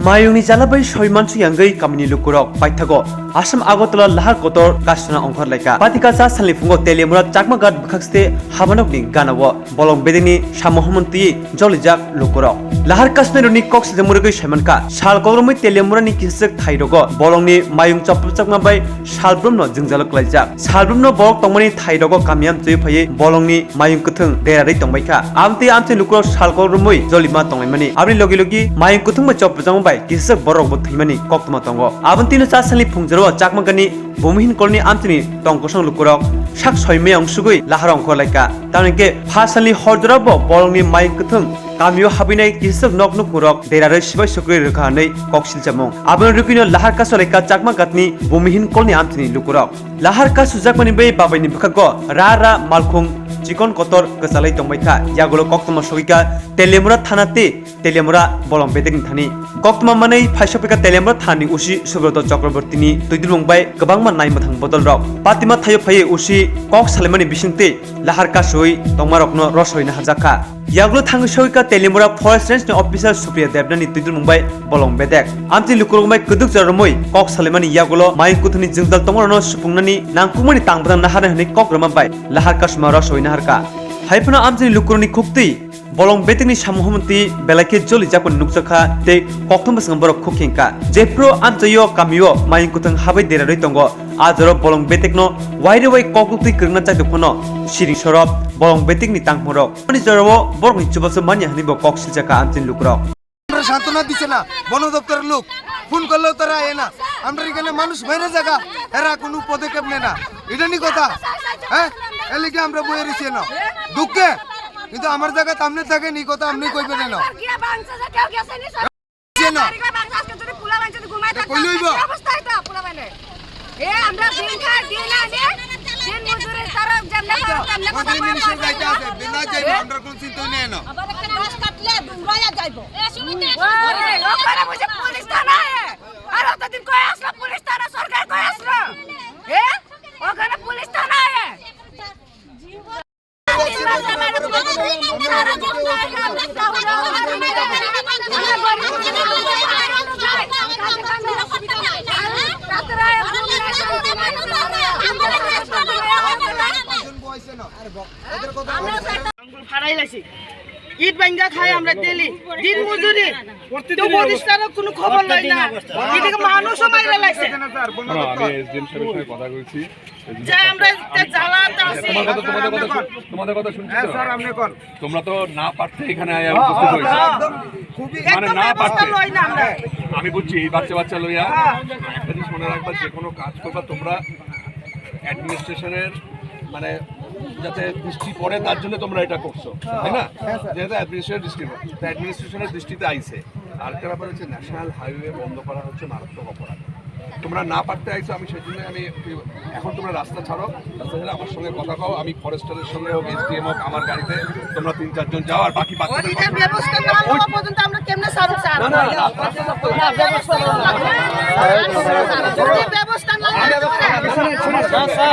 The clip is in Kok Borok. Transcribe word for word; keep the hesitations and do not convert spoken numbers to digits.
Mayungni jala bai soi mansu yangwi kamini lukurok paithago Assam Agartala lahar kotor kasuna ongkhor laika. Patika cha salni phungo Teliamura Chakma Ghat bwkhakste habanokni ganao bolong bedekni samo humon twi jolijak lukurok. Lahar kasunai rokni kok sajak murigwi saimankha, sal kolromwi Teliamurani kisijak thai rogo bolongni mayung chopchakma bai salbrumno jwngjalo klaijak. Salbrumno borok tongmani thai rogo kami amchwi phaiwi bolongni mayung kwthwng derarwi tongbaikha. Amtwi amchwi lukurok sal kolromwi jolima tonglaimani. Aboni logi logi mayung kwthwng bai chopchakma bai kisijak borokbo thwimani koktwma tongo. Aboni tino cha salni phungjoro Chakma Ghatni Bhumihin Kolni amchini tongkosong lukurok sak soi maya ongsugwi lahar ongkhor laika. Tamoni khe pha salni hor jorabo bolongni mayung kwthwng kamio habinai kisijak nok nukhungrok derarwi sibai sukrwi rwkha hwnwi kok silchamung. Aboni rwgwino lahar kasu laika Chakma Ghatni Bhumihin Kolni amchini lukurok. Lahar kasujakmani bai babaini bwkhago ra ra malkhung chikon kotor kwchalwi tongbaikha. Yagulo koktwma sogwikha Teliamura thana tei Teliamura bolong bedekni thani. Koktwma manwi phaisokphaikha Teliamura thanani usi Subroto Chakrabortini twidulmung bai kwbangma naimwthang bodolrok. Patima thaio phaiwi usi kok salaimani bisingtwi lahar kasui tongmarokno rosoi naharjakha. Yagulo thangwi sogwikha Teliamura Forest Range ni officer Supriya Debnani twidulmung bai bolong bedek. Amtwi lukurok bai kwdwk jora romwi kok salaimani yagulo mayung kwthwngni jwngjal tongmarokno supungnani nangkukmani tangbwdang naharnai hwnwi kok rwma bai lahar kasuma rosoi naharkha. Haiphano amtwini lukurokni khuktwi bolong bedekni samung humon twi belai khe jolijakmani nukjakha tei koktwma bwskango borok khuk khengkha. Jephru amchaio kamio mayung kwthwng habai derarwi tongo, a jorao bolong bedekno wairwi wai kok luktwi kwrwngna chaitokphano siring sorop bolong bedekni tangphungrok. Ani jorao borokni chubachu manya hwnwi bo kok siljakha amchaini lukurok. আমরা সান্ত্বনা দিচ্ছে না, বন দপ্তরের লোক ফোন করলেও তারা আয় না। আমরা এখানে মানুষ মেরে জায়গা, এরা কোনো পদক্ষেপ নেয় না। এটা নি কথা, হ্যাঁ? এর লিগে আমরা বইয়ে রয়েছি না দুঃখে, কিন্তু আমার জায়গা সামনে থাকে নি কথা আপনি কইবেন না। কইলে হইব? এ, আমরা দিন খাই, দিন আনি, দিন মজুরি, তারা যেমনে পারে তেমনে কথা বলে। মন্ত্রী মিনিস্টার যাইতে আছে, দিন না যাইব, এ? আমরা কোন চিন্তা নেই না। আবার একটা গাছ কাটলে দুমড়াইয়া যাইব। ওরে, ওখানে বুঝে পুলিশ থানা, এ? আর অতদিন কই আসলো পুলিশ থানা, সরকার কই আসলো? এ? ওখানে পুলিশ থানা, এ? আঙ্গুল ফাড়াই লাইছি। ইট ভাঙ্গা খাই আমরা ডেলি। দিন মজুরি। তো প্রতিষ্ঠানও কোনো খবর লয় না। এদিকে মানুষও মাইরা লাইছে। না, আমি এসডিএম সাহেবের সঙ্গে কথা বলছি। যে আমরা একটা জ্বালাতে আছি। তোমার কথা, তোমাদের কথা শুন-, তোমাদের কথা শুনছি হ্যাঁ, তো। স্যার, আপনি কোন? তোমরা তো না পারতে এখানে আয়া হ্যাঁ, উপস্থিত হ্যাঁ, হয়েছো। স্যার, একদম খুবই মানে একদম না ব্যবস্থা পারতে। লয় না আমরা। আমি বুঝছি, এই বাচ্চা বাচ্চা লইয়া হ্যাঁ। একটা জিনিস মনে রাখবা, যে কোনো কাজ করবা তোমরা অ্যাডমিনিস্ট্রেশনের মানে যাতে দৃষ্টি পড়ে তার জন্য তোমরা এটা করছো, হ্যাঁ, তাই না? হ্যাঁ, স্যার। যেহেতু অ্যাডমিনিস্ট্রেশনের দৃষ্টি, তো অ্যাডমিনিস্ট্রেশনের দৃষ্টিতে আইছে। আরেকটা ব্যাপার হচ্ছে ন্যাশনাল হাইওয়ে বন্ধ করা হচ্ছে মারাত্মক অপরাধ। তোমরা না পারতে আইছো, আমি সেই জন্য আমি এখন তোমরা রাস্তা ছাড়ো, রাস্তা ছাড়া আমার সঙ্গে কথা কও, আমি ফরেস্টারের সঙ্গে হোক, এসডিএম হোক, আমার গাড়িতে তোমরা তিন চারজন যাও, আর বাকি বাচ্চাদের ওই যে ব্যবস্থা না হওয়া পর্যন্ত আমরা কেমনে ছাড়ো, স্যার? না, না, রাস্তা ছাড়তে হবে। ব্যবস্থা না হওয়া পর্যন্ত